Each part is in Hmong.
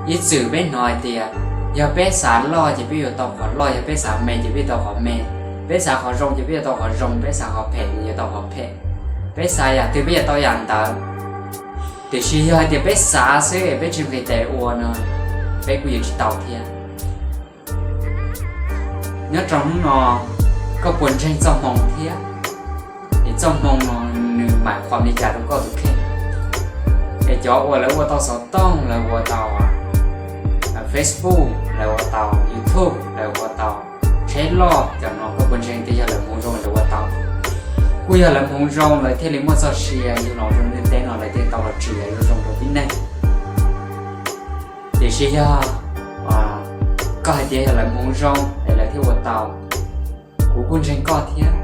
Ib txwm peb hnov hais tias yog peb xav loj ces peb yuav tau qhov loj, yog peb xav me ces peb yuav tau qhov me, peb xav qhov zoo ces peb yuav tau qhov zoo, peb xav qhov phem ces yuav tau qhov phem, peb xav yam twg peb yuav tau yam ntawd. Tiam sis yog hais tias peb xav xwb es peb tsis nqis tes ua no, peb kuj yuav tsis tau thiab. Nyob rau hnub no, koj puas ntseeg txoj hmoo thiab? Es txoj hmoo no nws hais li cas rau koj tus kheej? Es cov uas lawv ua tau xov tooj, lawv ua tau Facebook, lawv ua tau YouTube, lawv ua tau tsheb loj, cov no koj puas ntseeg tias yog lawv hmoov zoo lawv ua tau? Kuj yog lawv hmoov zoo lawv thiaj li muaj txoj sia yug los rau ntiaj teb no, lawv thiaj tau los tsim zoo rau tib neeg. Tiam sis yog koj hais tias yog lawv hmoov zoo es lawv thiaj ua tau, kuv kuj ntseeg koj thiab.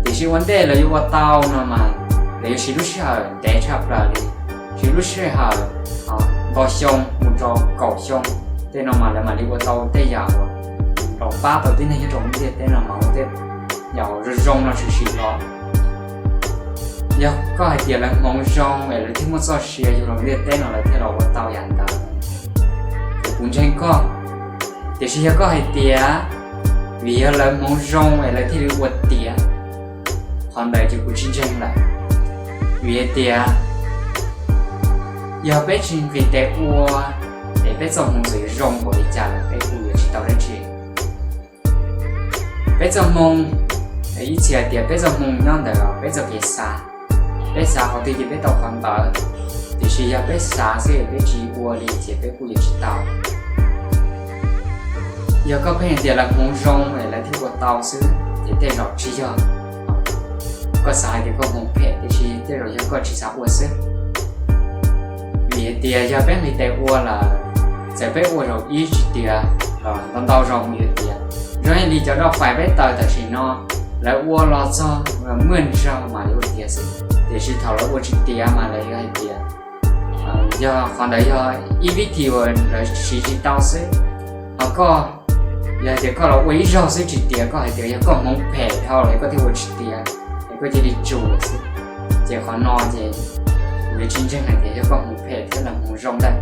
Tiam sis ua ntej lawv yuav ua tau no mas lawv yuav siv lub sij hawm ntev tshaj plaws li, siv lub sij hawm nto xyoo mus rau kaum xyoo tej no mas lawv mam li ua tau tej yam uas los pab tau tib neeg nyob rau ntiaj teb no mas ua tej yam zoo zoo no tshwm sim los. Yog koj hais tias lawv hmoov zoo es lawv thiaj muaj txoj sia yug los ntiaj teb no lawv thiaj los ua tau yam ntawd, kuv ntseeg koj. Tiam sis yog koj hais tias vim yog lawv hmoov zoo es lawv thiaj li ua tiav, qhov ntawd ces kuv tsis ntseeg lawm. Vim hais tias yog peb tsis nqis tes ua, es peb txoj hmoov txawm yuav zoo npaum li cas los peb kuj yuav tsis tau dab tsi. Peb txoj hmoo, ib txhia tias peb txoj hmoo nyob ntawm peb txoj kev xav, peb xav qhov twg ces peb tau qhov ntawd. Tiam sis yog peb xav xwb es peb tsis ua li ces peb kuj yuav tsis tau. Yog koj pheej tias lawv hmoov zoo es lawv thiaj ua tau xwb ces tej zaum tsis yog koj xav hais tias koj hmoov phem, tiam sis tej zaum yog koj tsis xav ua xwb. Vim hais tias yog peb nqis tes ua lawm, txawm peb ua zaum ib tsis tiav los ntau ntau zaus mus yuav tiav. Zoo li cov rau fais peb tawm tam sim no, lawv ua los txog muaj zaus mas yuav tiav xwb. Tiam sis thaum lawv ua tsis tiav mas lawv yuav hais tias yog qhov ntawd yog ib vib thi uas lawv siv tsis tau xwb. Ho koj, yog hais tias koj los ua ib zaug xwb tsis tiav, koj hais tias yog koj hmoov phem dhau lawm koj thiaj ua tsis tiav, es koj cia li tsuas xwb. Ces qhov no ces kuv yuav tsis ntseeg hais tias yog koj hmoov phem thiab lawv hmoov zoo ntag.